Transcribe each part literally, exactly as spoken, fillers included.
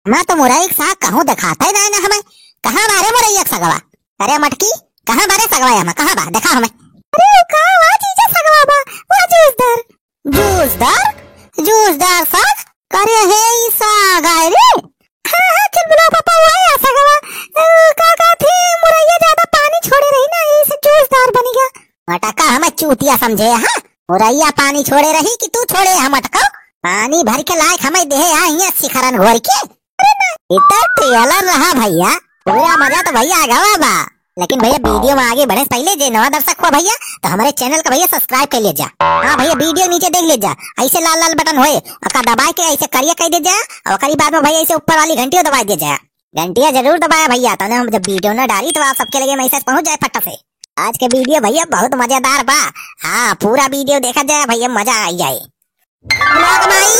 हमें तो मुरई के साग कहूँ देखात ही नाहीं ना हमें। कहाँ बा रे मुरई के सगवा? अरे मटकी, कहाँ बा रे सगवा हमें? कहाँ बा? देखा हमें। अरे वो का वा जीजा सगवा बा, वा जूसदार। जूसदार? जूसदार साग? अरे हे ई साग आए रे। हाँ, हाँ, चुलबुला पापा, वही आ सगवा। अ, का कहत ही, मुरैया ज्यादा पानी छोड़े रही ना, यही से जूसदार बनी गया। मटका हमें चूतिया समझे, हाँ? मुरैया पानी छोड़े रही कि तू छोड़े, हम मटका? पानी भर के लायक हमें देहे, हाँ, हियाँ शिखरन घोर के। अरे ना, इतना trailer रहा भैया, पूरा मजा तो भैया आ गवा बा। लेकिन भैया, video में आगे बढ़े से पहले जे नवा दर्शक हुआ भैया, तो हमारे channel का भैया subscribe कर लीजिए। हाँ भैया, video नीचे देख लीजिए, ऐसे लाल लाल button होए, ओका दबाए के ऐसे करिया कर दीजिए, और ओकरी बाद में भैया ऐसे ऊपर वाली घंटियों दबा दीजिए। घंटिया जरूर दबाया भैया, तने हम जब video ना डाली तो आप सबके लगे message पहुँच जाए फट से। आज के video भैया बहुत मजेदार बा। हाँ, पूरा video देखा जाए भैया, मजा आई जाए। चुलबुला के माई,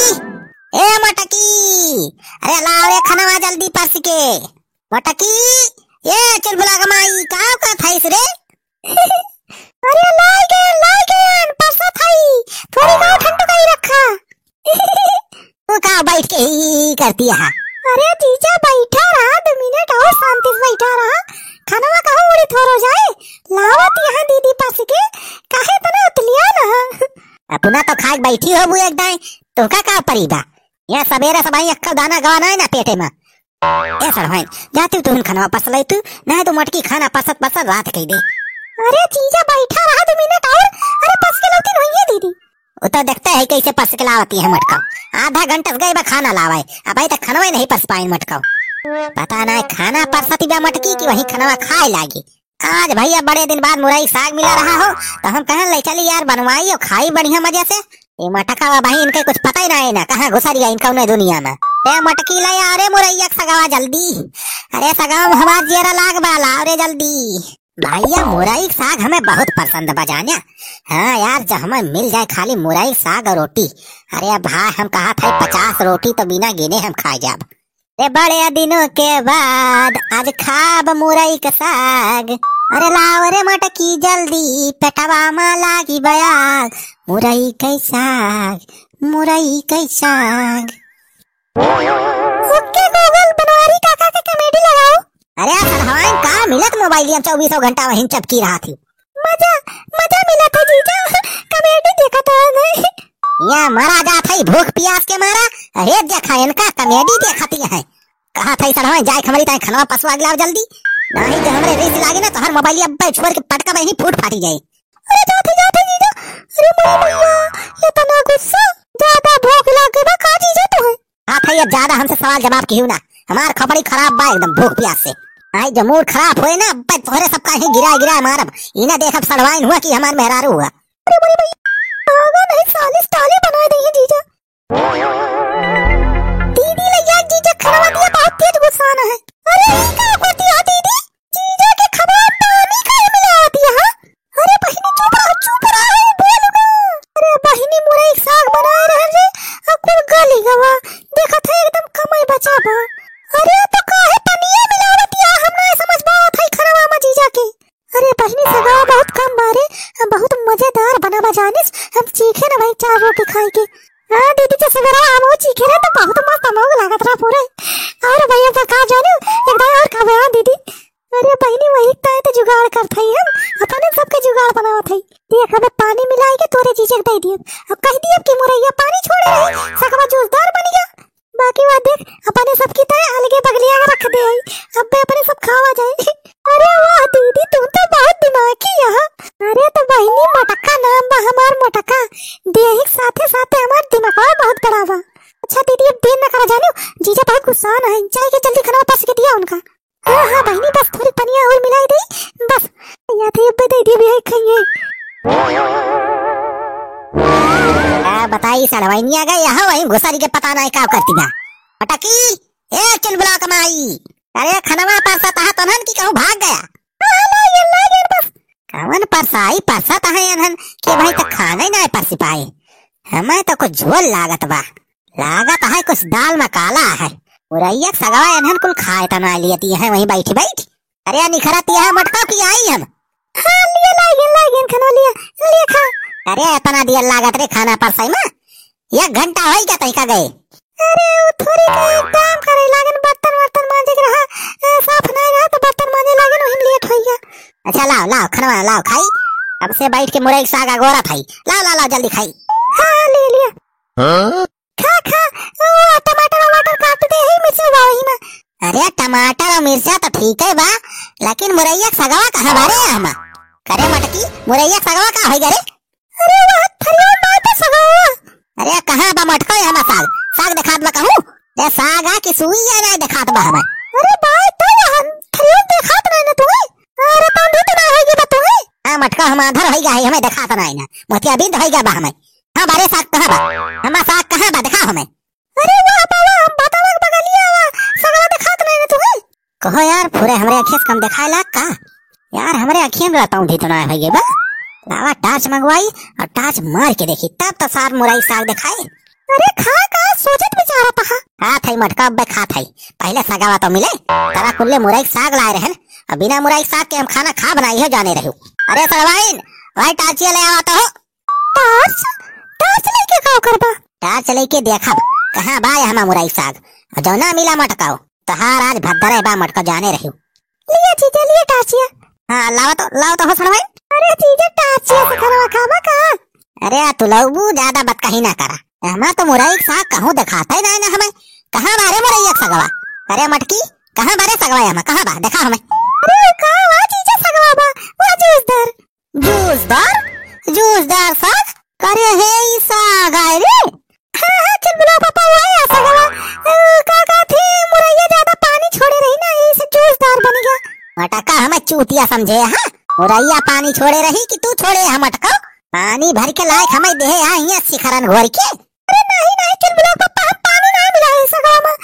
ए मटकी, अरे लाओ रे खनवा जल्दी परस के। मटकी, ए चुलबुला के माई, का का थाइस रे? अरे लाई गए, लाई गए, परसा थाई, थोड़ी का ठंडा करी रखा। तू का बैठ के ही करती है? अरे जीजा बैठा रहा, दो मिनट और शांति से बैठा रहा, खनवा कहूँ उड़ी थोरो जाए, लावत यहाँ दीदी परस के, काहे तना उतलिया ना? अपना तो खाए बैठी हो बुए एक दाएं, तुमका का परी बा? यहाँ सबेरे सबाई अक्का दाना गवा नाहीं ना पेटे में। ए सरवाइन, जाती तुहन खनवा परस ले तू, नाहीं तो मटकी खाना परसत परसत रात कई दे। अरे जीजा बैठा रहा दो मिनट और, अरे परस के लौती नहीं है दीदी। वो तो देखते है कैसे परस के लावती है मटका। आधा घंटा से गए बा खाना लावे, अबे तक खनवा ही नहीं परस पाइन मटका। पता ना खाना परसती बा मटकी कि वही खनवा खाए लागी। आज भैया बड़े दिन बाद मुरई साग मिला रहा हो, तो हम कहन ले चली यार बनवाई और खाई बढ़िया मजे से। ये मटका वा भाई इनके कुछ पता ही ना है ना, कहाँ घुसर गया इनका उन्हें दुनिया में। ए मटकी ले आ रे मुरैया के सगवा जल्दी। अरे सगवा हमार जेरा लाग बाला, अरे जल्दी। भैया मुरई के साग हमें बहुत पसंद बा जाने। हाँ यार, जब हमें मिल जाए खाली मुरई के साग और रोटी, अरे भाई हम कहा था पचास रोटी तो बिना गिने हम खा जाब। रे बड़े दिनों के बाद आज खाब मुरई के साग। अरे लाओ रे मटकी जल्दी, पेटवा मा लागी बयाग। मुरई के साग, मुरई के साग। OK Google, बनवारी काका के comedy लगाओ। अरे सरवाइन का मिलत मोबाइलिया में चउबीसों घंटा वहीं चपकी रहा थी। मजा, मजा मिला था जीजा, comedy देखा था नहीं। या मरा जात है भूख पियास के मारा। अरे देखा इनका comedy देखती है। कहा था सरवाइन जाए हमरी ताई खनवा परसवा के लाओ जल्दी। नहीं जो हमरे रीस लागे ना तो हर मोबाइलिया अब्बे छोड़ के पटका में ही फूट फाटी जाए। अरे जाते जाते जीजा, अरे मोरी मैया, इतना गुस्सा, ज्यादा भूख लागे बा का जीजा तो है। हाँ भैया, ज्यादा हमसे सवाल जवाब किहू ना, हमार खोपड़ी खराब बा एकदम भूख प्यास से। आई जो mood खराब होए ना, बस तोहरे सबका ही गिरा गिरा मारब। ई ना देखब सरवाइन हुआ कि हमार मेहरारू हुआ। अरे मोरी भैया, आगा नहीं सालिस टाली बना दे जीजा। दीदी लैया जीजा खनवा दिया बहुत तेज गुस्सा ना है। अरे ई का कर दिया दीदी? जीजा के खबर पानी काहे मिलावत यहाँ? अरे बहिनी चुप रह, चुप रह, बोल ना। अरे बहिनी मुरई साग बनाए रहे रे, आ कुल गली गवा। देखत है एकदम कमाई बचा बा। अरे तो काहे पनिया मिलावत यहाँ, हम ना समझ पावत है खनवा में जीजा के। अरे बहिनी सगवा बहुत कम बारे, बहुत मजेदार बना बा जानिस। हम चीखे ना भाई चार रोटी खाए के। हाँ दीदी, जैसे मेरा आमो चीखे रहे तो बहुत मस्त अमोग लागत रहा पूरे। और भैया बका जानू, एक दाई और खाबे, हाँ दीदी। अरे बहिनी, वही ताई तो जुगाड़ करत हई हम, अपने सबके जुगाड़ बनावत हई। देख, हमें पानी मिलाई के तोरे जीजे के दे दिए। अब कह दिए कि मुरैया पानी छोड़े रही, सगवा जूसदार बन गया। बाकी बात देख, अपने सबकी ताई अलगे बगलिया में रख दे हई। अब अपने सब खावा जाए। अरे वाह दीदी, तुम तो बहुत दिमागी हो। अरे तो बहिनी, मोटका नाम बा हमार मोटका, देही के साथे साथे हमार दिमागवा बहुत बड़ा बा। अच्छा दीदी, अब देर न करा जानू, जीजा बहुत गुस्सा ना है, जाए के जल्दी खाना वापस के दिया उनका। हाँ, हाँ बहिनी, बस थोड़ी पनिया और मिलाई दे, बस। या तो ये दे दिए, भी खाएंगे। का बताई, सड़वाइनिया गए यहाँ, वहीं घुसरी के पता नहीं का करती बा। पटकी, ए चुलबुला कमाई, अरे खनवा परसत है तनहन की कहूँ भाग गया। हाँ, हाँ, लागे, लागे बस। कवन परसाई परसत है अनहन के भाई तो खाना ही ना परसी पाए। हमें तो कुछ झोल लागत बा। लागत है कुछ दाल में काला है। मुरैया के सगवा एनहन कुल खाए तना लियती है वहीं बैठी बैठ। अरे निखरत यह मटका की आई हम। हाँ, लिया लागिन, लागिन खनो लिया, लिया खा। अरे इतना दिया लागत रे खाना परसाई में। एक घंटा होई क्या तई का गए? अरे वो थोड़ी का एक काम करे लागन लाओ, खनवा लाओ, खाई। अब से बैठ के मुरई के साग अगोरत हई। लाओ, लाओ, लाओ, जल्दी खाई। हाँ, हाँ, ले लिया। हाँ? खा, खा, वो टमाटर वमाटर काट दे है, मिर्चा बा वही में। अरे, टमाटर और मिर्चा तो ठीक है बा, लेकिन मुरैया के सगवा कहाँ बा रे हमा? करे मटकी, मुरैया के सगवा का होई रे? अरे, वह थरिया में बाटे सगवा। अरे, कहाँ बा मटका हमा साग? साग देखात बा कहूँ? ए, साग आ कि सुई आ, ना देखात बा हमें। अरे, बाय तो यहाँ थरिया में देखात नहीं ना तुम्हें? अरे, तंदूर तो ना होई गे बा तुम्हें? हाँ, मटका हम आधर होई गा है, हमें देखात नहीं ना। मोतियाबिंद होई गा बा हमें। हाँ, बारे साग कहाँ बा? हमा साग कहाँ बा? देखा हमें। अरे वाह बाबा, हम बतावा के बगलिया वा, सगवा देखात नहीं ना तुम्हें? कहो यार, पूरे हमरे अखिया से कम देखाए लाग का? यार, हमरे अखिया में रहता हूँ, ढीत ना होई गे बा। लावा टार्च मंगवाई और टार्च मार के देखी, तब तो सार मुरई साग देखाए। अरे खा का सोचत विचारत हा? खात हई मटका, अब्बे खात हई। पहले सगवा तो मिले, तरा कुल्ले मुरई के साग लाए रहन। अब बिना मुरई के साग के हम खाना खा बनाई हो जाने रहू। अरे सगवाइन, भाई टार्चिया ले आवा तो हो। टार्च? टार्च लेके का करबा? टार्च लेके देखब, कहाँ बा हमा मुरई के साग। और जौना मिला मटकाओ, तोहार आज भद्दरे बा मटका जाने रहू। लिया जीजा, लिया टार्चिया। हाँ, लावा तो, लावा तो हो सड़वाई। अरे जीजा, टार्चिया से खनवा खाबा का? अरे, तू लौबू ज्यादा बतकही ना करा। हमा तो मुरई के साग कहूँ देखात है ना, ना हमें। कहाँ बा रे मुरई के सगवा? अरे मटकी, कहाँ बा रे सगवा हमा? कहाँ बा? देखा हमें। अरे, का वा जीजा सगवा बा? वा जूसदार। जूसदार? जूसदार साग? करे हे ई साग आए रे? हाँ, हाँ, चुलबुला पापा, वही आ सगवा। अ, का कहत ही, मुरैया ज्यादा पानी छोड़े रही ना, यही से जूसदार बन गया। मटका हमें चूतिया समझे, हाँ? मुरैया पानी छोड़े रही कि तू छोड़े, हम मटका? पानी भर के लायक हमें देहे, हाँ, हियाँ शिखरन घोर के। अरे नहीं, नहीं, चुलबुला पापा, हम पानी नहीं मिलाए सगवा में।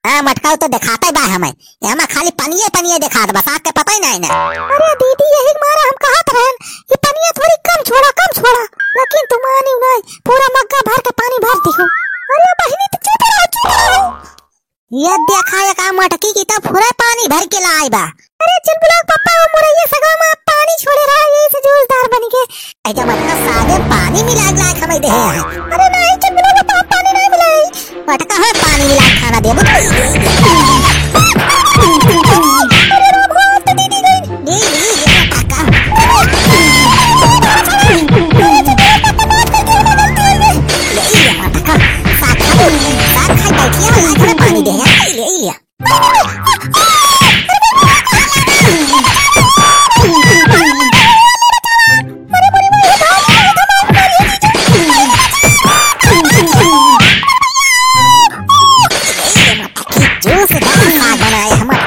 हाँ, मटकाऊ तो देखाते बा हमें। ये हमें खाली पनिये, पनिये देखात बा, साग के पता ही नहीं ना। अरे दीदी, यही मारे हम कहत रहन, ये पनिया थोड़ी कम छोड़ा, कम छोड़ा। लेकिन तू मानी नहीं, पूरा मग्गा भर के पानी भर दियो। अरे बहिनी, तू चुप रहो, चुप रहो। ये देखा, ये का मटकी की तो पूरा पानी भर के लाई बा। अरे चुलबुला पापा, वो मुरैया सगवा में पानी छोड़े रहा, यही से जूसदार बन के। ऐ जब मटका सागे पानी मिला के लायक हमें देहे है। अरे नहीं, चुलबुला पापा, हम पानी नहीं मिलाई। मटका है, पानी मिला के खाना देबो। अरे रे बाप, दीदी गई। दीदी, ये मटका। ये, ये मटका। साग खा, साग खा, बैठिया, लायक हमें पानी देहे है। ले, ले। जूसदार साग बनाए हमार।